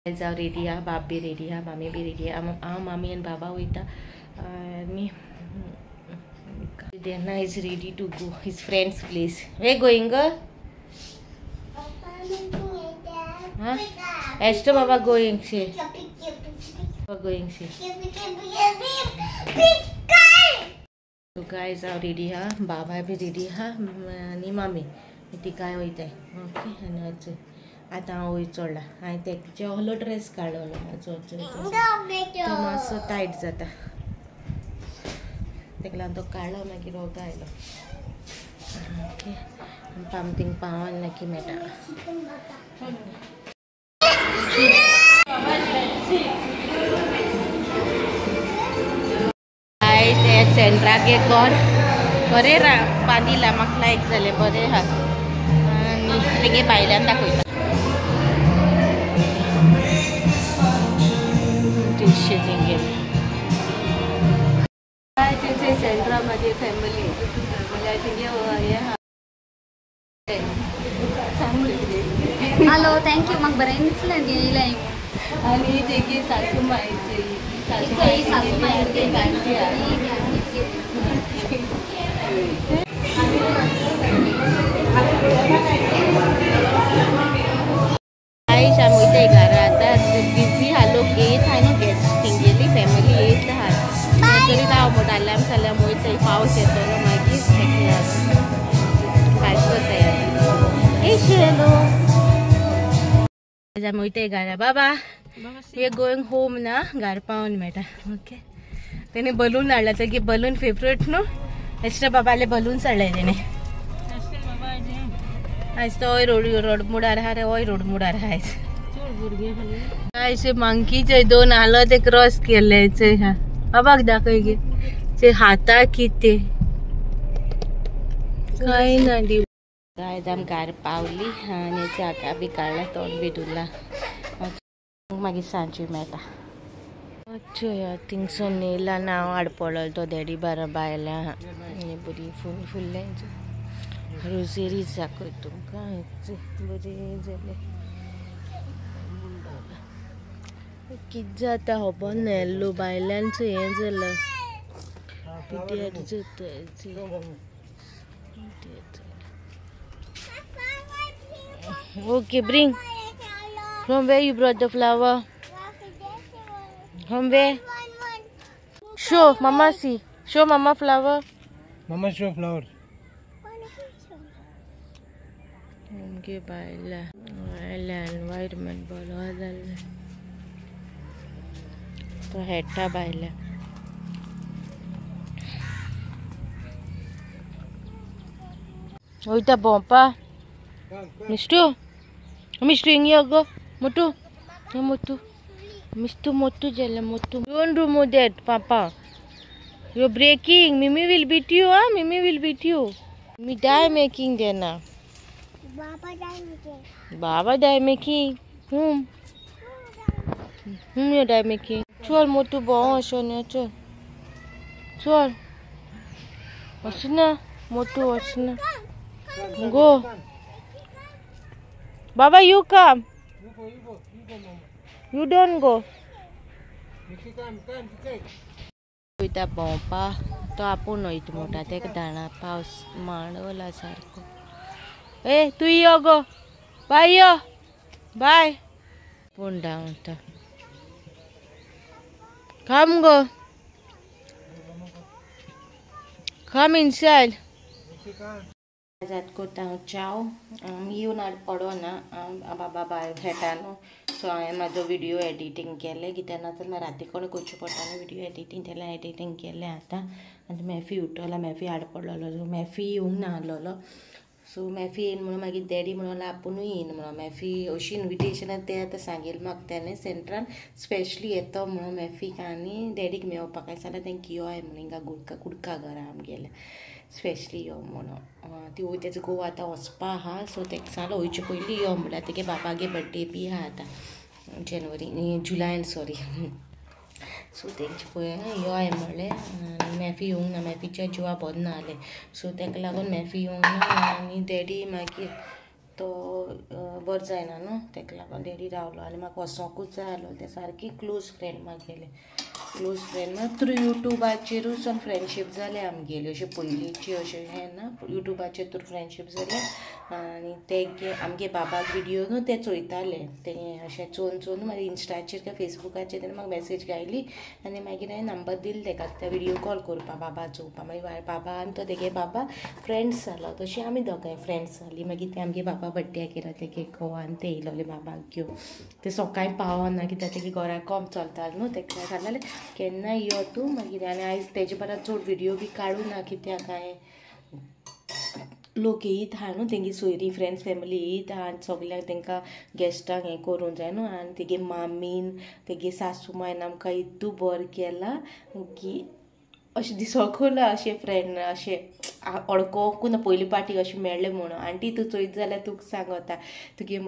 हांव रेडी आहा, बाब बी रेडी आहा, मामी बी रेडी आहा. हांव मामी आनी बाबा वयता आनी Dena is ready to go his friend's place. Where going? Huh? Esther Baba going she. Baba going she. So guys are ready ha. Baba be ready ha. आनी मामी तिकाय वयताय. ओके आनी आतां हांव वयर चडला. हांवें तेजे ohलो ड्रेस काडलो म्हाजो तो मातसो टायट जाता तेका लागून तो काडलो मागीर रोगो आयलो. ओके पाम थिंग पावन मागीर मेळटा. ते सेंट्राक एक घर बरें बांदिलां म्हाका लायक जालें बरें आहा आनी तेगे भायल्यान दाखयता. सेंट्रा माझी फॅमिली म्हणजे थिंगे हे आहा. हॅलो thank you म्हाका बरें दिसलें येयलें. आनी तेगे सासू मायची सासू माय आमी वयताय घरा. आतां बिजी आहा लोक येत आहा न्हू गेस्ट तेंगेली फॅमिली येत आहा. तरी राव म्हणटा आमी जाल्यार वयताय पावस येतलो मागीर तेका लागून फास्ट वताय. आमी वयताय घरा. बाबा we are going home ना, घर पावन मेळटा. ओके तेणे बलून हाडला तेगे बलून फेवरेट न्हू. एस्टर बाबाले बलून्स हाडले तेणे. आयज तो हय रोड रोड मुडार आहा रे, हय रोड मुडार आहा आयज. आयज मांकीचे दोन आलो ते क्रॉस केले हा. बाबाक दाखय गे ते हाता कितें काय ना दी. आयज आमी घर पावली आनी हाता बी काडला, तोंड बी धुला, मागीर सांजे मेळटा. अच्छा थिंगसून येयला ना हांव हाड पडलो तो डॅडी बारा बायला आनी बरी फूल फुल्लें रोजेरीज दाखय तुमकां. बरें जालें कितें जाता खबर ना. येल्लो बायलांचो हें जालां पिड्ड्यार जाता. Okay bring from where you brought the flower? From where? Show mama, see. Show mama flower. Mama show flower. Okay बायला बायला एनवायरमेंट बरो जालें. तो हेटा बायला. वयता भोंवपा मिस्टू मिस्टू हिंग यो गो मोटू मोटू मिस्टू मोटू जालें मोटू. Don't remove that papa, you breaking. Mimi will beat you. Ah Mimi will beat you. Me die making देना. Baba die making. Baba die making. Hmm hmm you die making. चल मोटू भोंव अशें चल चल वचना मोटू वचना. Go Baba, you come. You go, you go, you go, mama. You don't go. Come, come, take. वयता भोंवपा तो आपूण वयता म्हणटा तेका धाणा पावस मांडवला सारको. ए तूं यो गो बाय यो बाय. पूण धांवता. Come go. Come inside. जात करता हांव च्याव. येवन हाड पडोना बाबा बाय खेळटा न्हू. सो हांवें म्हाजो विडियो एडिटींग केलें कित्याक ना जाल्यार राती कोण करचें पडटा न्हू विडियो एडिटींग. तेन्ना एडिटींग केलें आतां. आनी मॅफी उठला, मॅफी हाड पडलेलो. सो मॅफी येवंक ना आहलोलो. सो मॅफी येयन म्हणून मागीर डॅडी म्हणून आपुणूय येयन म्हणून मॅफी अशी इन्विटेशनां तें आतां सांगेल म्हाका तेणें सेंट्रान स्पेशली येतो म्हणून मॅफीक आनी डॅडीक मेळोवपाक काय जाल्यार तेंकां यो म्हणून हिंगा गुडका कुडका घरा आमगेल्या स्पेशली यो म्हणून. ती तेजो घोव आतां वचपा आहा. सो तेका सांगलो वयचे पयलीं यो म्हणल्यार तेगे बाबागे बड्डे बी आहा आतां जनवरी जुलायन सॉरी. सो तेंचे पळय यो हांवें म्हणलें आनी मॅफी येवंक ना. मॅफीच्या जिवा बरें ना जालें. सो तेका लागून मॅफी येवंक ना आनी डॅडी मागीर तो बरें जायना न्हू तेका लागून डॅडी रावलो आनी म्हाका वचोंकूच जाय आसलो. ते सारकी क्लोज फ्रेंड म्हागेले, क्लोज फ्रेंड म्हळ्यार थ्रू युट्यूबाचेरूच फ्रेंडशीप जाले आमगेली, अशें पयलींची अशें हें ना, युट्यूबाचेर थ्रू फ्रेंडशीप जाले. आनी ते आमगे बाबाक विडियो न्हू ते चोयताले, ते अशें चोवन चोवन मागीर इन्स्टाचेर काय फेसबुकाचेर तेणें म्हाका मॅसेज घायली आनी मागीर हांवें नंबर दिलो तेका त्या विडियो कॉल करपा बाबा चोवपा. मागीर बाबा आनी तो तेगे बाबा फ्रेंड्स जालो, तशी आमी दोगांय फ्रेंड्स जाली. मागीर ते आमगे बाबा बड्ड्याक येयलो तेगे घोवान ते येयलोले बाबाक घेवन, ते सकाळीं पावना कित्याक तेगे घरा कोम चलतालें न्हू तेका सांगलें केन्ना यो तूं मागीर. आनी आयज तेजे बराबर चड विडियो बी काडूं ना कित्याक हांवें लोक येयत आहा न्हू तेंगे सोयरी फ्रेंड्स फॅमिली येयत आहा आनी सगल्यांक तेंकां गेस्टांक हें करूंक जाय न्हू. आनी तेगे मामीन तेगे सासू मायन आमकां इतू बरें केलां की अशें दिसोंकूच ना अशें फ्रेंड अशें वळखोंकूच ना पयले पाटी अशें मेळ्ळें म्हणून. आंटी तूं चोयत जाल्यार तुका सांगता तुगे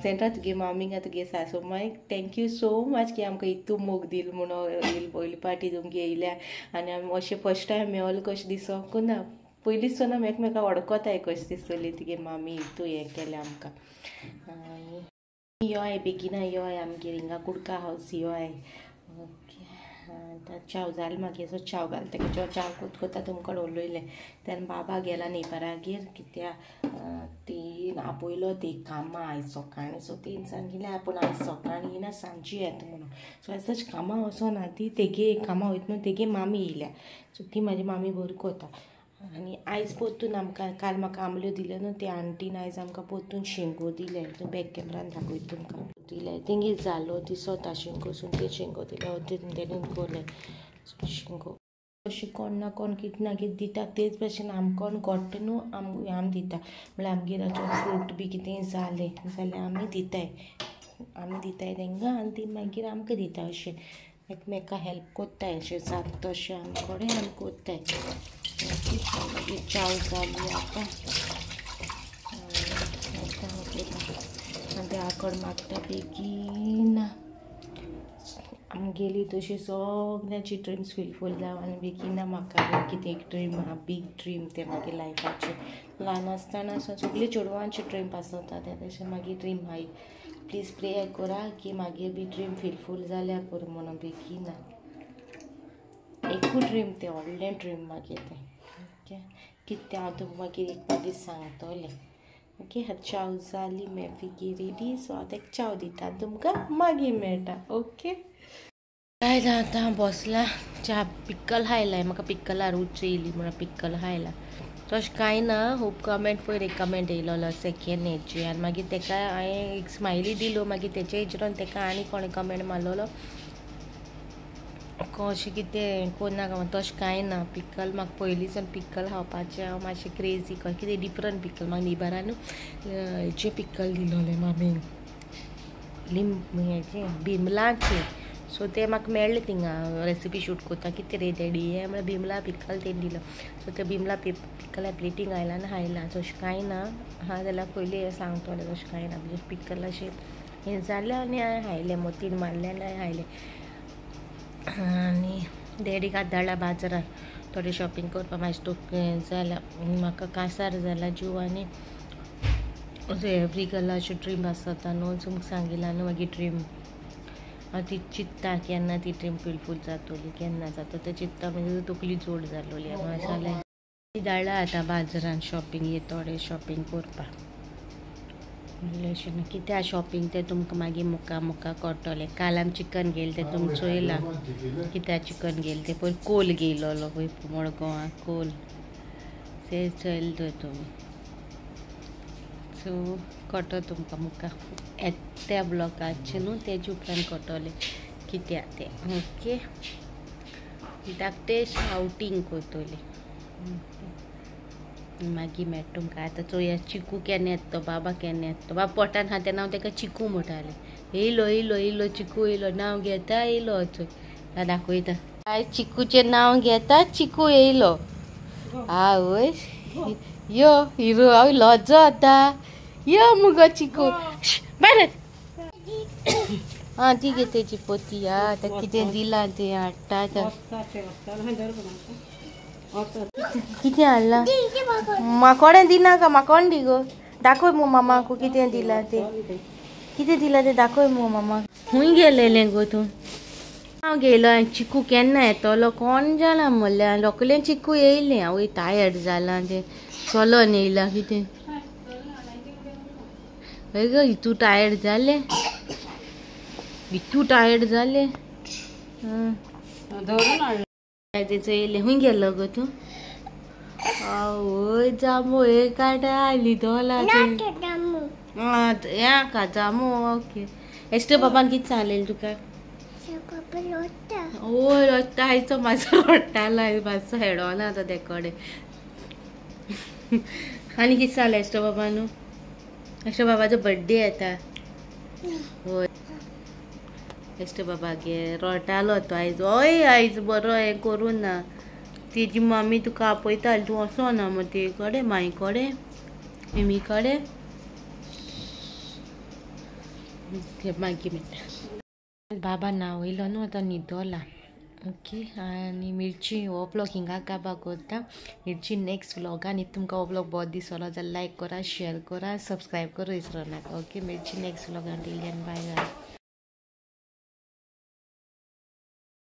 सेंट्रा तुगे मामीक आनी तुगे सासू मायक thank you so much की आमकां इतू मोग दिल म्हणून पयले पाटी तुमगे येयल्या आनी आमी अशें फर्स्ट टायम मेवलें कशें दिसोंकूच ना, पयलींच सुद्दां आमी एकमेकाक वळखताय कशें दिसली तुगे मामी इतू हें केलें आमकां. आनी योय बेगिना योय आमगेर हिंगा कुडका हावस योय. ओके आतां च्याव जालें मागीर, सो च्याव घालता तेका च्याव कोत कोता तुमकां उलयलें. तेन्ना बाबा गेला नेबरागेर कित्याक ती आपयलो ती कामां आयज सकाळीं, सो तीन सांगिल्लें आपूण आयज सकाळीं येयना सांजची येता म्हणून. सो आयज कामां वचना ती तेगे कामां वयता न्हू तेगे मामी येयल्या, सो ती म्हाजी मामी बरी कोता. आनी आयज परतून आमकां काल म्हाका आंबल्यो दिल्यो न्हू ते आंटीन आयज आमकां परतून शेंगो दिले, तो बॅक कॅमेरान दाखयता तुमकां दिले तेंगे जालो दिसता शेंगो सून ते शेंगो दिले तेणेन कोरले शेंगो. अशें कोण ना कोण कितें ना कितें दिता तेच भशेन आमकां गोडटा न्हू आम दिता, म्हळ्यार आमगेर फ्रूट बी कितें जालें जाल्यार आमी दिताय, आमी दिताय तेंकां आनी ती मागीर आमकां दिता अशें एकमेकां हेल्प कोत्ताय अशें जाता तशें आम कडेन आमी कोत्ताय. मागीर च्याव जाली आतां आनी ते आकड मागता बेगीन आमगेली तशी सगळ्यांची ड्रिम्स फुलफील जावं आनी बेगीन म्हाका कितें एक ड्रीम आहा बीग ड्रीम तें मागीर लायफाचें. ल्हान आसतना सगळीं चेडवांची ड्रीम आसता तें तशें मागीर ड्रीम आहा. प्लीज प्रे करा की मागीर बी ड्रीम फुलफील जाल्या पुरो म्हणून बेगीन एकूच ड्रीम तें व्हडलें ड्रीम मागीर तें. ओके कितें हांव तुमकां मागीर एक मागीर सांगतलें. ओके च्याव जाली मेफिकी रेडी, सो हांव तेका च्याव दिता तुमकां मागीर मेळटा. ओके काय आतां बसला च्या पिक्कल खायलाय, म्हाका पिक्कला रूच येयली म्हणून पिक्कल खायला. तशें कांय ना, खूब कमेंट पयर एक कमेंट येयलोलो सेकेंड हेची आनी मागीर तेका हांवें एक स्मायली दिलो, मागीर तेचे हेजेर तेका आनी कोणें कमेंट मारलेलो अशें कितें कोन्नाका. तशें कांय ना, पिक्कल म्हाका पयलींच्यान पिक्कल खावपाचें हांव मातशें क्रेजी, कितें डिफरंट पिक्कल म्हाका निबारान हेचें पिक्कल दिलोलें मामीन लिंब हेचें बिमलाचें, सो तें म्हाका मेळ्ळें थिंगा रेसिपी शूट करता कितें रे डॅडी हें म्हळ्यार बिमला पिक्कल तेणें दिलो, सो तें बिमला पिक्कल प्लेटींग आयलां आनी खायलां. सो अशें कांय ना आहा जाल्यार पयलीं सांगतलें तशें कांय ना, म्हणजे पिक्कल अशें हें जालें आनी हांवें खायलें, मोतीन मारलें आनी हांवें खायलें. आनी डॅडीक आतां धाडला बाजारान थोडें शॉपिंग करपाक, मातशें तोक जाल्या म्हाका कासार जाला जीव. आनी एवरी गर्लाच्यो ड्रीम आसता न्हू, तुमकां सांगिलां न्हू मागीर ड्रीम हांव ती चित्ता केन्ना ती ड्रीम फुलफील जातली केन्ना जाता तें चित्ता, म्हणजे तकली जोड जालोली. हांव जालें धाडला आतां बाजारान शॉपिंग हे थोडें शॉपिंग करपाक म्हणलें अशें ना कित्याक शॉपिंग तें तुमकां मागीर मुखार मुखार कळटलें. काल आमी चिकन घेयलें तें तुमकां चोयलां कित्याक चिकन घेयलें तें, पयर कोल घेयलोलो पळय मडगांवां कोल तें चोयलें तर तुमी, सो कळटलो तुमकां मुखार त्या ब्लॉगाचें न्हू तेजे उपरांत कळटलें कित्याक तें. ओके धाकटें आवटींग करतलीं मागीर मेळटा तुमकां. आतां चोया चिकू केन्ना येता तो, बाबा केन्ना येता तो, बाबा पोटान आहा तेन्ना हांव तेका चिकू म्हणटालें, येयलो येयलो येयलो चिकू येयलो नांव घेता येयलो चोय दाखयता. आयज चिकूचें नांव घेता चिकू येयलो. आवय यो हिरो हांव लजो आतां यो मुगो चिकू बरें. आं ती घे तेजी पोती आतां कितें दिलां तें हाडटा आतां कितें हाडलां म्हाकोडें दिनाका, म्हाकोण दी गो दाखय मगो मामाक कितें दिलां तें, कितें दिलां तें दाखय मगो मामाक. खूंय गेलेलें गो तूं? हांव गेलो चिकू केन्ना येतलो कोण जालां म्हणल्यार रोखडें चिकू येयलें. हांव टायर्ड जालां तें चलोन येयलां कितें. हय गो इतू टायर्ड जालें, इतू टायर्ड जालें. तेचो येयलें. खूंय गेलो गो तूं? आवय जामो हे काडा आयली दोला हें का जामो. ओके एस्टर बाबान कितें सांगलेलें तुका? ओय रडटा आयचो मातसो रडटालो, मातसो हेडोना आतां ते कडेन. आनी कितें सांगलें एस्टर बाबा न्हू? एस्टर बाबाचो बड्डे येता. हय एस्टर बाबा गे रडटालो तो आयज. हय आयज बरो हें करूं ना, तेजी मम्मी तुका आपयताली, तूं वचना मग ते कडेन माई कडेन मम्मी कडेन. मागीर मेळटा. बाबा न्हांवयलो न्हू आतां न्हिदोला. ओके आनी मिर्ची हो व्लॉग हिंगा काबा करता. मिर्ची नेक्स्ट व्लॉगान. If तुमकां हो व्लॉग बरो दिसलो जाल्यार लायक करा, शेअर करा, सबस्क्रायब करा विसरो नाका. ओके मिर्ची next व्लॉगान. Till then bye bye.